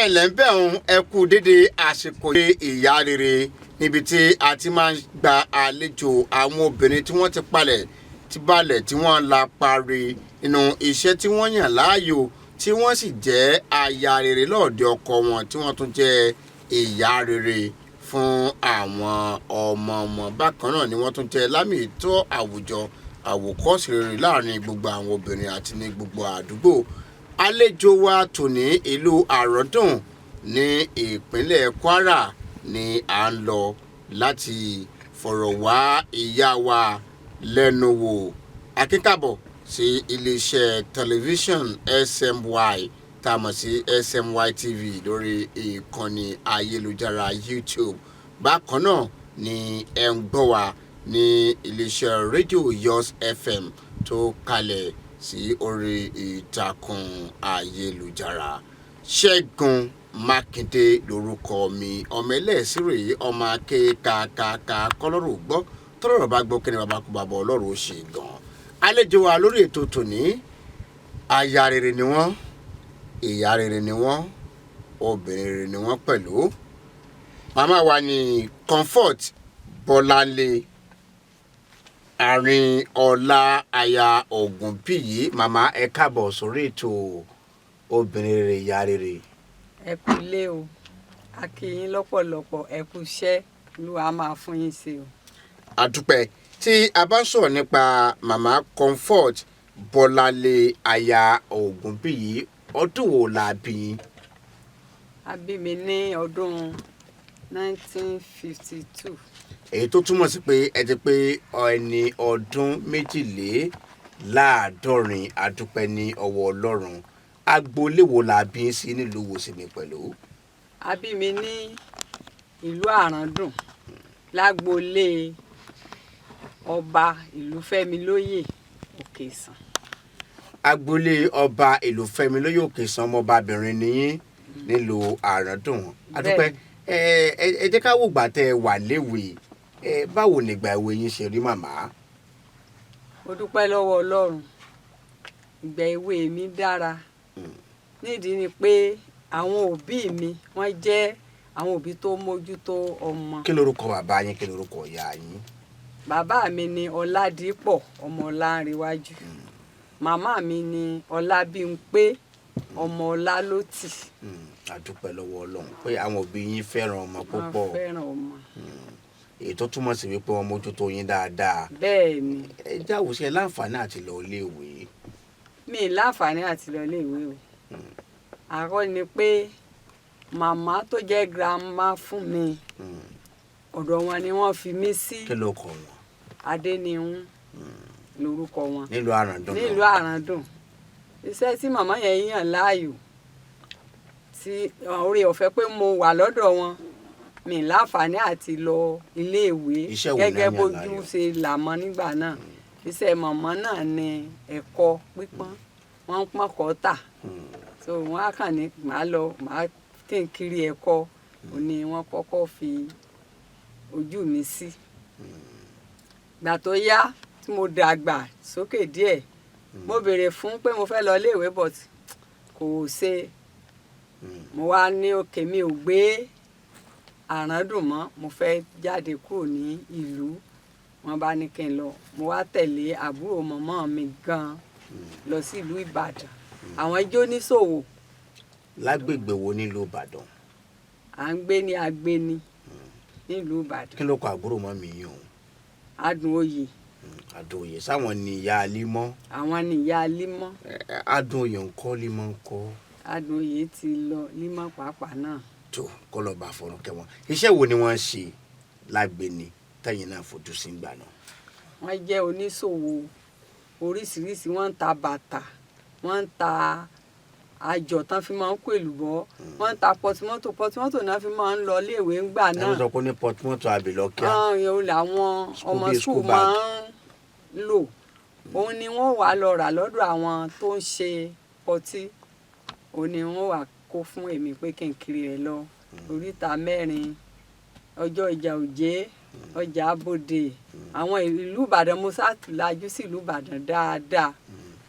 Ẹ ǹlẹ́ ń bẹ̀ ń, ẹ kú dédé àsìkò ìyá rere, níbi tí a ti máa ń gba àlejò àwọn obìnrin tí wọ́n ti palẹ̀ ti balẹ̀, tí wọ́n la parí nínú iṣẹ́ tí wọ́n yàn láàyò, tí wọ́n sì jẹ́ aya rere lọ́ọ̀dẹ ọkọ wọn, tí wọ́n tún jẹ́ ìyá rere fún àwọn ọmọ wọn. Bákan náà ni wọ́n tún jẹ́ lámì tó àwùjọ, àwòkọ́ṣe rere láàrin gbogbo àwọn obìnrin àti ní gbogbo àdúgbò. Àlejò wa tòní, ìlú Àròdùn ní ìpínlẹ̀ Kwara ni à ń lọ láti fọ̀rọ̀ wá ìyá wa lẹ́nu wò. Akínkàbọ̀ sí iléeṣẹ́ tẹlifíṣàn SMY, tá a mọ̀ sí SMY TV lórí ìkànnì ayélujára YouTube. Bákan náà ni ẹ ń gbọ́ wa ní iléeṣẹ́ rédíò Yos FM tó kalẹ̀ sí orí ìtàkùn ayélujára. Ṣẹ́gun Mákindé lórúkọ mi, ọmọ ẹlẹ́sìn rèé, ọmọ akékàkàkà kọlọ́rọ̀ gbọ́ tọ́lọ́rọ̀ bá gbọ́ kí ni bàbá kú bàbá ọlọ́run ó ṣe gan. Àlejò wa lórí ètò tòní, aya rere ni wọ́n, ìyá rere ni wọ́n, obìnrin rere ni wọ́n pẹ̀lú. Màmá wa ní Comfort Bọ́láńlé Àárín Ọlá, aya Ògúnbíyì. Màmá, ẹ káàbọ̀ sórí ètò Obìnrin Rere, Ìyá Rere. Ẹ kú ilé o, a kí yín lọ́pọ̀lọpọ̀. Ẹ kú iṣẹ́, Olúwa máa fún yín ṣe o. Àdúpẹ́. Tí a bá ń sọ̀rọ̀ nípa màmá Comfort Bọ́láńlé, aya Ògúnbíyì, ọdún wo la bí yín? A bí mi ní ọdún 1952. Èyí tó túmọ̀ sí pé ẹ ti pé ẹni ọdún 72. Àdúpẹ́ ní ọwọ́ Ọlọ́run. Agboolé wo la bí yín sí, nílùú wo sì ní pẹ̀lú? A bí mi ní ìlú Àràndùn, lágboolé Ọba Ìlúfẹ́milóyè Òkèsàn. Agboolé Ọba Ìlúfẹ́milóyè Òkèsàn, ọmọọbabìnrin nìyín nílùú Àràndùn. Àdúpẹ́. Bẹ́ẹ̀ni. Ẹ jẹ́ ká wò gbà tẹ́ ẹ wà léwe. Ẹ báwo nígbà èwe yín ṣe rí, màmá? Mo dúpẹ́ lọ́wọ́ Ọlọ́run, ìgbà èwe mi dára. Nídìí ni pé àwọn òbí mi, wọ́n jẹ́ àwọn òbí tó mójútó ọmọ. Kí lorúkọ bàbá yín? Kí lorúkọ ìyá yín? Bàbá mi ni Ọládìpọ̀ ọmọ Ọlánrewájú. Màmá mi ni Ọlábímpé ọmọ Ọlálótì. Àdúpẹ́ lọ́wọ́ Ọlọ́run pé àwọn òbí yín fẹ́ràn ọmọ Wọ́n púpọ̀. fẹ́ràn ọmọ. Èyí tó túmọ̀ sí wípé wọ́n mójútó yín dáadáa. Bẹ́ẹ̀ ni. Ẹ jáwọ́ sí ẹ láǹfààní àti lọ iléèwé? Mi ì láǹfààní àti lọ iléèwé o. Àkọ́kọ́ ni pé màmá tó jẹ́ grandma fún mi, ọ̀dọ̀ wọn ni wọ́n fi mí sí. Kí ló kọ wọn? Adéníhun lórúkọ wọn. Nílùú Àràndùn náà? Nílùú Àràndùn. Iṣẹ́ tí màmá yẹn yàn láàyò, tí oore ọ̀fẹ́ pé mo wà lọ́dọ̀ wọn, mi ì láǹfààní àti lọ iléèwé. Iṣẹ́ wo ni Gẹ́gẹ́ wọ́n yàn bójú láàyò? ṣe là mọ́ nígbà náà, iṣẹ́ màmá náà ni ẹ̀kọ pípọ́n. Wọ́n ń pọ́n kọ́tà, so wọ́n á kàn ní màá lọ, màá kí n kiri ẹ̀kọ. Òun ni wọ́n kọ́kọ́ fi ojú mi sí. Gbà tó yá, tí mo dàgbà sókè díẹ̀, mo béèrè fún pé mo fẹ́ lọ iléèwé, but kò ṣe. Mo wá ní òkè, mi ò gbé Àràndùn mọ́, mo fẹ́ jáde kúrò ní ìlú. Wọ́n bá ní kí n lọ. Mo wá tẹ̀lé àbúrò mọ̀mọ́ mi gan lọ sí ìlú Ìbàdàn. Àwọn ijó níṣòwò. Lágbègbè wo nílùú Ìbàdàn? À ń gbé ní Agbeni nílùú Ìbàdàn. Kí ló kọ àbúrò mọ́ mi yín o? Adùn Oyè. Adùn Oyè, sáwọn ni ìyá Límọ́? Àwọn ni ìyá Límọ́. Adùn Oyè ńkọ́? Límọ́ ńkọ́? Adùn Oyè ti lọ, Límọ́ pàápàá náà. Tó kọ́ lọ́ọ́ bá fọ̀rọ̀ kẹwọn. Iṣẹ́ wo ni wọ́n ń ṣe lágbèní tẹ̀yìn náà fojú sí ìgbà náà? Wọ́n jẹ́ oníṣòwò oríṣiríṣi. Wọ́n ń ta bàtà, wọ́n ń ta àjọ tán fi máa ń kó èlùbọ́, wọ́n ń ta pọtimọ́tò. Pọtimọ́tò náà fi máa ń lọ iléèwé ńgbà Ẹ náà. ló sọ pé ní pọtumọ́tò àbílọ́kíá. Àwọn làwọn ọmọ bíi school school bag. Máa ń lò. Òun ni wọ́n wà lọ rà lọ́dọ̀ àwọn tó ń ṣe pọtí. Òun ni wọ́n wà kó fún èmi pé kí n kiri ẹ̀ lọ oríta mẹ́rin, ọjọ́ ìjà òjé, ọjà abodè, àwọn ìlú Ìbàdàn. Mo sá lajú sí ìlú Ìbàdàn dáadáa.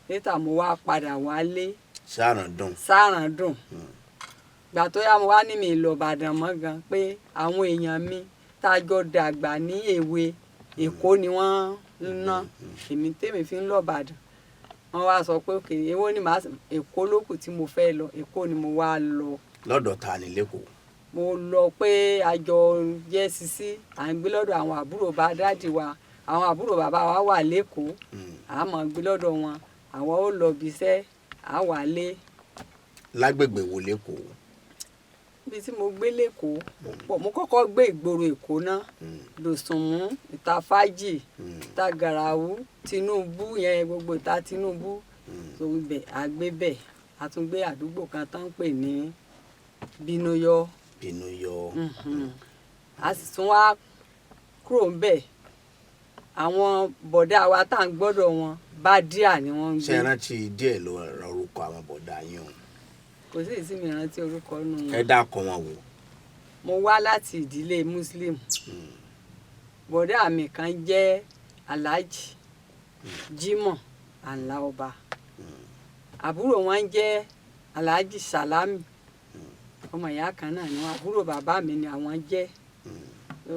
Níta mo wá padà wálé. Sáràndùn. Sáràndùn. Ìgbà tó yá, mo wá ní mi lọ Ìbàdàn mọ́ gan, pé àwọn èèyàn mi tá a jọ dàgbà ní èwe, Èkó ni wọ́n ń ná, èmi tèmi fi ń lọ Ìbàdàn. Wọ́n wá sọ pé òkè, èwo ni màá, Èkó ló kù tí mo fẹ́ lọ. Èkó ni mo wá lọ. Lọ́dọ̀ ta ni lẹ́kọ̀ọ́? Mo lọ pé àjọ jẹ́ sisi, à ń gbé lọ́dọ̀ àwọn àbúrò bá daddy wa. Àwọn àbúrò bàbá wa wà lẹ́kọ̀ọ́, à máa gbé lọ́dọ̀ wọn, àwọn ó lọ ibiṣẹ́, à wà lé. Lágbègbè wo lẹ́kọ̀ọ́? Ibi tí mo gbé lẹ́kọ̀ọ́ pọ̀. Mo kọ́kọ́ gbé ìgboro Èkó náà, Dòsùnmú, ìta Fájì, ìta Gàràwú, Tinubu yẹn, gbogbo ìta Tinubu tó ibẹ̀ à gbé bẹ̀. A tún gbé àdúgbò kan tó ń pè ní Bínúyọ. Bínúyọ. A sì tún wá kúrò ń bẹ̀. Àwọn bọ̀dá wa tá à ń gbọ́dọ̀ wọn, Bádíà ni wọ́n ń Ṣé gbé. ẹ rántí díẹ̀ ló rọ orúkọ àwọn bọ̀dá yín o? Kò sí ìsí mi rántí orúkọ nù Ẹ wọn. dákọ wọn wò. Mo wá láti ìdílé Muslim. Bọ̀dá mi kan jẹ́ Alhaji Jimoh Ànlá Ọba, àbúrò wọn jẹ́ Alhaji Salami. Ọmọ ìyá kan náà ni wọn, àbúrò bàbá mi ni àwọn jẹ́. So,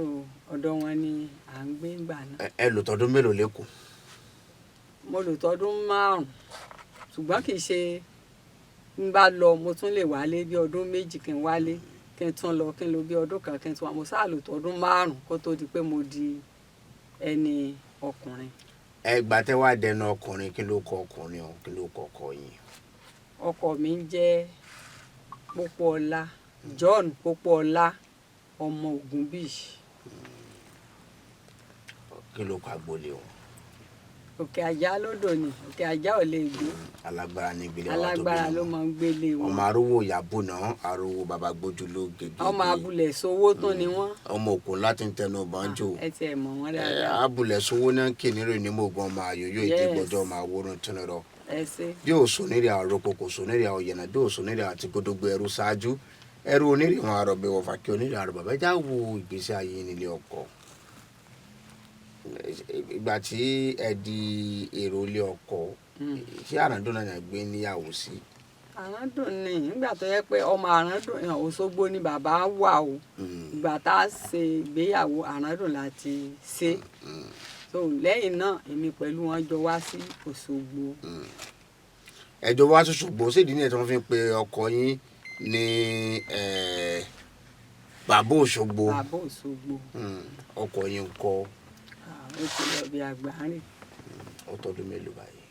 ọ̀dọ̀ wọn ni à ń gbé ńgbà náà. Ẹ lò tọdún mélòó lẹ́kọ̀ọ́? Mo lò tọdún 5, ṣùgbọ́n kì í ṣe n bá lọ, mo tún lè wálé bí ọdún 2 kí n wálé, kí n tún lọ, kí n lò bí ọdún 1, kí n tún wá. Mo sáà lò tọdún 5 kó tó di pé mo di ẹni ọkùnrin. Ẹ gbà tẹ́ wá dẹnu ọkùnrin, kí ló kọ ọkùnrin o? Kí ló kọ ọkọ yín? Ọkọ mi ń jẹ́ Pópóọlá, John Pópóọlá, ọmọ Ògúnbíyì. Kí ló kọ agboolé wọn? Òkè Àjà lódò ni, Òkè Àjà ò lè gbé. Alágbára ní ìgbélé wa tó Alágbára bí ló wọn. máa ń gbélé wọn. Ọmọ arówó yàbùnà, arówó bàbá gbójúló gègé. Ọmọ abúlé sowó tún ni wọ́n. Ọmọ òkun láti ń tẹnu bọ́njò. Ẹ tiẹ̀ mọ̀ wọ́n dáadáa. Abúlé sowó náà kì nírò ní mògùn, ọmọ àyòyò ìdígbọjọ, ọmọ àwòrán túnirọ. Ẹ ṣe. Bí òsùn nírì àròkọ, kò sùn nírì àwòyẹnà, bí òsùn nírì àti gbódógbó ẹrú ṣáájú ẹrú onírì wọn àròbẹ wọfà kí onírì àròbẹ bẹ já. Wo ìgbésí ayé nílé ọkọ, ìgbà tí ẹ di èrò ilé ọkọ, ṣé àràǹdùn náà gbé níyàwó sí? Àràndùn ni. Nígbà tó yẹ pé ọmọ Àràndùn, Òṣogbo ni bàbá wà o. Ìgbà tá a ṣe ìgbéyàwó, Àràndùn láti ṣe. So lẹ́yìn náà, èmi pẹ̀lú wọn jọ wá sí Òṣogbo. Ẹjọ wá ṣòṣogbo, sídìí ní ẹ tí wọn fi ń pe ọkọ yín ní bàbá Òṣogbo? Bàbá Òṣogbo. Ọkọ yín ń kọ́? Ah, ó ti lọ bí àgbà rìn. Ó tọdún mélòó báyìí?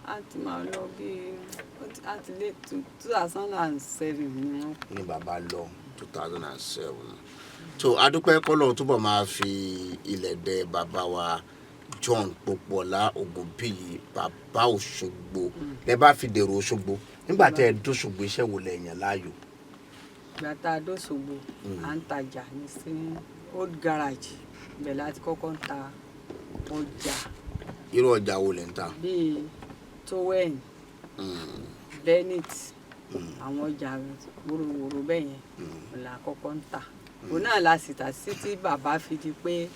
A ti máa lọ bí a ti lé 2007 ni wọ́n. Ní bàbá lọ 2007. So adúpẹ́ kọ́lọ̀ túbọ̀ máa fi ilẹ̀ dẹ bàbá wa John Pópóọlá Ògúnbíyì, bàbá Òṣogbo. Lẹ bá fi dèrò Òṣogbo, nígbà tẹ ẹ dóṣogbo, iṣẹ́ wo lẹ yàn láàyò? Ìgbà tá a dóṣogbo, à ń tajà ní sí Old Garage. Ibẹ̀ láti kọ́kọ́ ń ta ọjà. Irú ọjà wo lẹ ń ta? Bíi towel, Bennett, àwọn ọjà wòròwòrò bẹ́ẹ̀ yẹn là kọ́kọ́ ń tà. Òun náà la sì tà sí tí bàbá fi di pé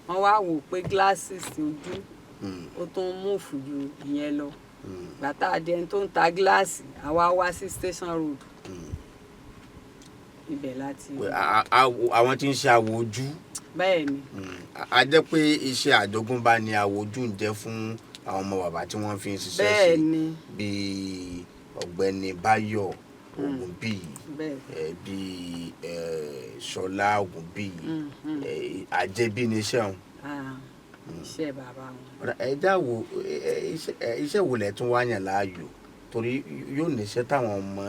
wọ́n wá wò pé glasses ojú ó tún move ju ìyẹn lọ. Ìgbà tá a di ẹni tó ń ta gíláàsì, àwa wá sí Station Road, ibẹ̀ láti. Àwọn tí ń ṣe àwọ̀ ojú? Bẹ́ẹ̀ ni. A jẹ́ pé iṣẹ́ àjogúnbá ni àwọ̀ ojú ń jẹ́ fún àwọn ọmọ bàbá tí wọ́n fi ń ṣiṣẹ́ Bẹ́ẹ̀ sí ni. bíi ọ̀gbẹ́ni Báyọ̀ Ògúnbíyì, bíi Ṣọlá Ògúnbíyì. Àjẹbí ni iṣẹ́ wọn. Ah, iṣẹ́ bàbá wọn. Ọ̀dà, ẹ já wo iṣẹ́ wo lẹ̀ tún wá yàn láàyò, torí yóò níṣẹ́ táwọn ọmọ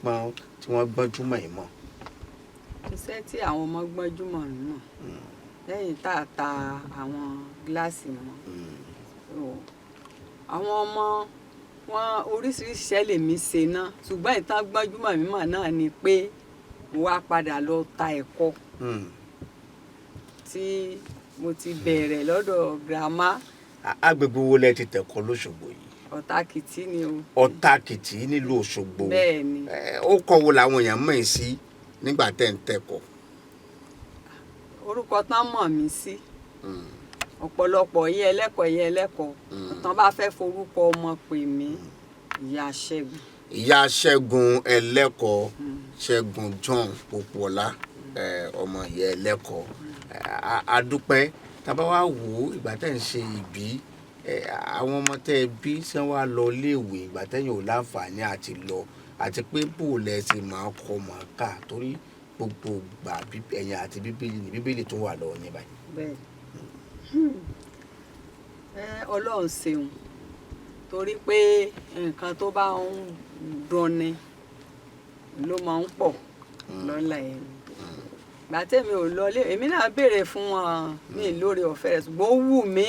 pọ́n tí wọ́n gbọ́njú mọ̀ ẹ́ mọ̀. Iṣẹ́ tí àwọn ọmọ gbọ́njú mọ̀ nù lẹ́yìn tá a ta àwọn gíláàsì mọ́. So, àwọn ọmọ wọn, oríṣiríṣi iṣẹ́ lèmi ṣe náà, ṣùgbọ́n ìtàn gbọ́njúmọ̀ mímọ̀ náà ni pé mo wá padà lọ ta ẹ̀kọ tí mo ti bẹ̀rẹ̀ lọ́dọ̀ grandma. Agbègbè wo lẹ ti tẹ̀kọ́ lóṣogbo yìí? Ọ̀tàkìtì ni o. Ọ̀tàkìtì nílùú Òṣogbo? Bẹ́ẹ̀ ni. Ó kọ́ wo làwọn èèyàn mọ̀ ẹ́ sí nígbà tẹ́ ń tẹ̀kọ́? Orúkọ tán mọ̀ mí sí, ọ̀pọ̀lọpọ̀ yẹ ẹlẹ́kọ̀ọ́, yẹ ẹlẹ́kọ̀ọ́. Tán bá fẹ́ forúkọ ọmọ pè mí, Ìyá Ṣẹ́gun. Ìyá Ṣẹ́gun Ẹlẹ́kọ̀ọ́, Ṣẹ́gun John Popoola, ọmọ ìyá Ẹlẹ́kọ̀ọ́, a dúpẹ́. Tábà wá wò ó, ìgbà tẹ́ ń ṣe ìbí, àwọn ọmọ tẹ́ ẹ bí ṣé wàá lọ iléèwé ìgbà tẹ́yìn ò láǹfààní àti lọ, àti pé bò lẹ ṣe máa kọ́ máa kà, torí gbogbo gbà ẹ̀yin àti Bíbélì ní Bíbélì tó wà lọ́wọ́ yín báyìí? Bẹ́ẹ̀, Ọlọ́run ṣeun, torí pé nǹkan tó bá ń dunni ló máa ń pọ̀ lọ́la ẹni. Gbà tèmi ò lọlé, èmi náà béèrè fún wọn mi lórí ọ̀fẹ́ rẹ̀, ṣùgbọ́n ó wù mí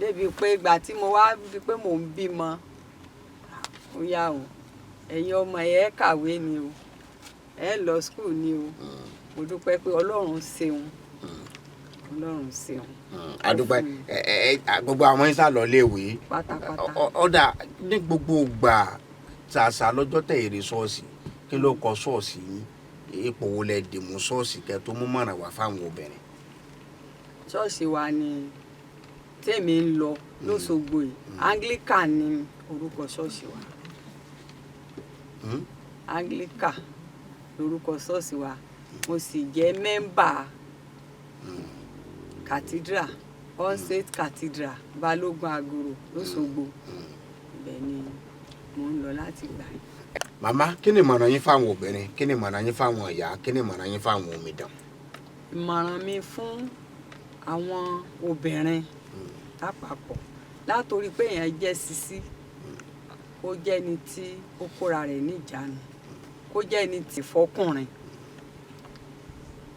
débi pé ìgbà tí mo wá di pé mò ń bímọ, ó yá o, ẹ̀yin ọmọ ẹ̀ kàwé ni o, ẹ lọ school ni o. Mo dúpẹ́ pé Ọlọ́run ṣeun, Ọlọ́run ṣeun. A dúpẹ́. Ẹ ẹ gbogbo àwọn yín sá lọ léèwé? Pátápátá. Ọ̀dà ní gbogbo ìgbà, ṣàṣà lọ́jọ́ tẹ̀ èrè ṣọ́ọ̀ṣì, kí ló kọ ṣọ́ọ̀ṣì yín? Ipò wo lẹ dì mú ṣọ́ọ̀ṣì kẹ́ tó mú mọ̀ràn wá fáwọn obìnrin? Ṣọ́ọ̀ṣì wa ni tèmi ń lọ lọ́sọ̀gbọ̀ yìí, Anglican ni orúkọ ṣọ́ọ̀ṣì wa. Anglican lorúkọ ṣọ́ọ̀ṣì wa. Mo sì jẹ́ member Cathedral, All Saints Cathedral, Balógun Agoro, lọ́sọ̀gbọ̀. Ibẹ̀ ni mo ń lọ láti gbà yìí. Màmá, kí ni ìmọ̀ràn yín fáwọn obìnrin? Kí ni ìmọ̀ràn yín fáwọn ìyá? Kí ni ìmọ̀ràn yín fáwọn omidan? Ìmọ̀ràn mi fún àwọn obìnrin lápapọ̀, látòrí pé èèyàn jẹ́ sisi, kó jẹ́ ẹni tí ó kóra rẹ̀ níjàánu, kó jẹ́ ẹni tí fọkùnrin.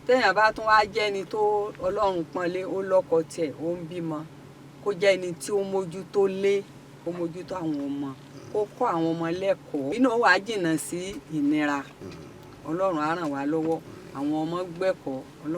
Téèyàn bá tún wá jẹ́ ẹni tó Ọlọ́run pọ́nlé, ó lọ́kọ tiẹ̀, ó ń bímọ, kó jẹ́ ẹni tí ó mójútó lé, kó mójútó àwọn ọmọ, kó kọ́ àwọn ọmọ lẹ́kọ̀ọ́, inú wa jìnnà sí ìnira. Ọlọ́run á ràn wá lọ́wọ́, àwọn ọmọ gbẹ́kọ̀ọ́ Ọlọ́run.